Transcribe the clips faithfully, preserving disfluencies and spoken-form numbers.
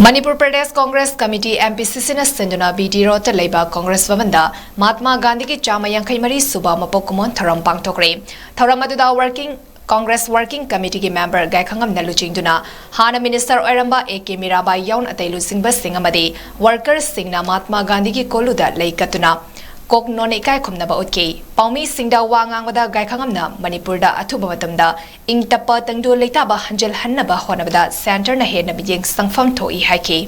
Manipur Pradesh Congress committee, MPCCꯅ ꯁꯤꯟꯗꯨꯅ BT ꯔꯣꯗꯇ ꯂꯩꯕ ꯀꯣꯡꯒ꯭ꯔꯦꯁ ꯚꯕꯟꯗ ꯃꯍꯥꯇꯃꯥ ꯒꯥꯟꯙꯤꯒꯤ ꯆꯥꯝꯃ ꯌꯥꯡꯈꯩ ꯃꯔꯤ ꯁꯨꯕ ꯃꯄꯣꯛ ꯀꯨꯝꯑꯣꯟ ꯊꯧꯔꯝ ꯄꯥꯡꯊꯣꯛꯈ꯭ꯔꯦ꯫ ꯊꯧꯔꯝ ꯑꯗꯨꯗ ꯋꯥꯔꯀꯤꯡ, ꯀꯣꯡꯒ꯭ꯔꯦꯁ ꯋꯥꯔꯀꯤꯡ ꯀꯃꯤꯇꯤꯒꯤ ꯃꯦꯝꯕꯔ ꯒꯥꯏꯈꯉꯝꯅ ꯂꯨꯆꯤꯡꯗꯨꯅ ꯍꯥꯟꯅ ꯃꯤꯅꯤꯁꯇꯔ ꯑꯣꯏꯔꯝꯕ A K ꯃꯤꯔꯥꯕꯥꯏ ꯌꯥꯎꯅ ꯑꯇꯩ ꯂꯨꯆꯤꯡꯕꯁꯤꯡ ꯑꯃꯗꯤ ꯋꯥꯔꯀꯔꯁꯤꯡꯅ ꯃꯍꯥꯇꯃꯥ ꯒꯥꯟꯙꯤꯒꯤ ꯀꯣꯂꯨꯗ ꯂꯩ ꯀꯠꯇꯨꯅ ꯀꯣꯛ ꯅꯣꯟꯅ ꯏꯀꯥꯏ ꯈꯨꯝꯅꯕ ꯎꯠꯈꯤ꯫ ꯄꯥꯎꯃꯤꯁꯤꯡꯗ ꯋꯥ ꯉꯥꯡꯕꯗ ꯒꯥꯏꯈꯉꯝꯅ ꯃꯅꯤꯄꯨꯔꯗ ꯑꯊꯨꯕ ꯃꯇꯝꯗ ꯏꯪ ꯇꯞꯄ ꯇꯪꯗꯨ ꯂꯩꯇꯥꯕ ꯍꯟꯖꯤꯜꯍꯟꯅꯕ ꯍꯣꯠꯅꯕꯗ ꯁꯦꯟꯇꯔꯅ ꯍꯦꯟꯅ ꯃꯤꯠꯌꯦꯡ ꯆꯪꯐꯝ ꯊꯣꯛꯏ ꯍꯥꯏꯈꯤ꯫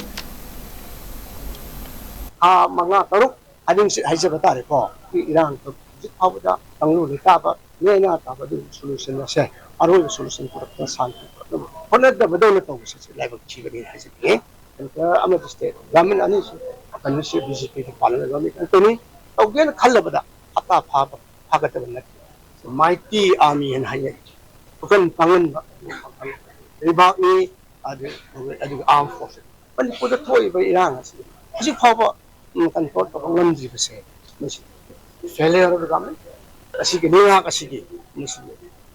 ꯊꯥ ꯃꯉꯥ ꯇꯔꯨꯛ ꯍꯥꯏꯅꯤꯡꯁꯤ ꯍꯥꯏꯖꯕ ꯇꯥꯔꯦꯀꯣ꯫ ꯑꯩꯈꯣꯏ ꯏꯔꯥꯡ ꯍꯧꯖꯤꯛ ꯐꯥꯎꯕꯗ ꯇꯪꯗꯨ ꯂꯩꯇꯥꯕ ꯅꯦꯅꯥ ꯇꯥꯕ ꯑꯗꯨꯒꯤ ꯁꯣꯂꯨꯁꯟ ꯑꯁꯦ ꯑꯔꯣꯏꯕ ꯁꯣꯂꯨꯁꯟ ꯄꯨꯔꯛꯄ ꯁꯥꯟꯇꯤ ꯄꯨꯔꯛꯅꯕ ꯍꯣꯠꯅꯗꯕꯗꯧꯅ ꯇꯧꯕꯁꯤꯁꯨ ꯂꯥꯏꯕꯛ ꯊꯤꯕꯅꯤ ꯍꯥꯏꯖꯅꯤꯡꯉꯤ꯫ ꯁꯦꯟꯇꯔ ꯑꯃꯗꯤ ꯁ꯭ꯇꯦꯠ ꯒꯚꯔꯟꯃꯦꯟ ꯑꯅꯤꯁꯤ ꯀꯩꯅꯣꯁꯤ BJPꯗ ꯄꯥꯜꯂꯒ ꯂꯧꯃꯤ ꯉꯥꯛꯇꯅꯤ꯫ ꯇꯧꯒꯦꯅ ꯈꯜꯂꯕꯗ ꯍꯞꯇꯥ ꯐꯥꯕ ꯐꯥꯒꯗꯕ ꯅꯠꯇꯦ꯫ ꯃꯥꯏꯇꯤ ꯑꯥꯔꯃꯤ ꯍꯥꯏꯅ ꯍꯥꯏꯅꯩ꯫ ꯈꯨꯀꯟ ꯄꯥꯡꯒꯟꯕ ꯂꯩꯕꯥꯛꯅꯤ꯫ ꯑꯗꯨ ꯑꯗꯨꯒ ꯑꯥꯔꯝ ꯐꯣꯔꯁ ꯃꯅꯤꯄꯨꯔꯗ ꯊꯣꯛꯏꯕ ꯏꯔꯥꯡ ꯑꯁꯤ ꯍꯧꯖꯤꯛ ꯐꯥꯎꯕ ꯀꯟꯇ꯭ꯔꯣꯜ ꯇꯧꯕ ꯉꯝꯗ꯭ꯔꯤꯕꯁꯦ ꯃꯁꯤ ꯐꯦꯂꯤꯌꯔ ꯑꯣꯐ ꯒꯚꯔꯟꯃꯦꯟ ꯑꯁꯤꯒꯤ ꯂꯩꯉꯥꯛ ꯑꯁꯤꯒꯤ ꯃꯁꯤ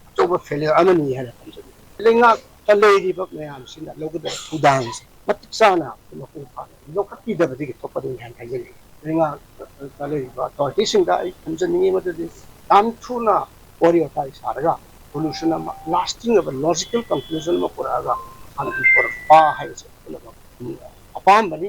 ꯑꯆꯧꯕ ꯐꯦꯂꯤꯌꯔ ꯑꯃꯅꯤ ꯍꯥꯏꯅ ꯊꯝꯖꯒꯦ꯫ ꯂꯩꯉꯥꯛꯇ ꯂꯩꯔꯤꯕ ꯃꯌꯥꯝꯁꯤꯅ ꯂꯧꯒꯗꯕ ꯊꯧꯗꯥꯡꯁꯦ ꯃꯇꯤꯛ ꯆꯥꯅ ꯃꯄꯨꯡ ꯐꯥꯅ ꯂꯧꯈꯠꯄꯤꯗꯕꯗꯒꯤ ꯊꯣꯛꯄꯅꯤ ꯍꯥꯏꯅ ꯍꯥꯏꯖꯅꯤꯡꯏ꯫ ꯂꯩꯉꯥꯛꯇ ꯂꯩꯔꯤꯕ ꯑꯣꯊꯣꯔꯤꯇꯤꯁꯤꯡꯗ ꯑꯩ ꯊꯝꯖꯅꯤꯡꯉꯤ ꯃꯗꯨꯗꯤ ꯌꯥꯝ ꯊꯨꯅ ꯋꯥꯔꯤ ꯋꯥꯇꯥꯏ ꯁꯥꯔꯒ ꯁꯣꯂꯨꯁꯟ ꯑꯃ, ꯂꯥꯁꯇꯤꯡ ꯑꯣꯏꯕ ꯂꯣꯖꯤꯀꯦꯜ ꯀꯟꯀ꯭ꯂꯨꯖꯟ ꯑꯃ ꯄꯨꯔꯛꯑꯒ ꯁꯥꯟꯇꯤ ꯄꯨꯔꯛꯄ ꯍꯥꯏꯕꯁꯦ ꯄꯨꯝꯅꯃꯛ ꯑꯄꯥꯝꯕꯅꯤ꯫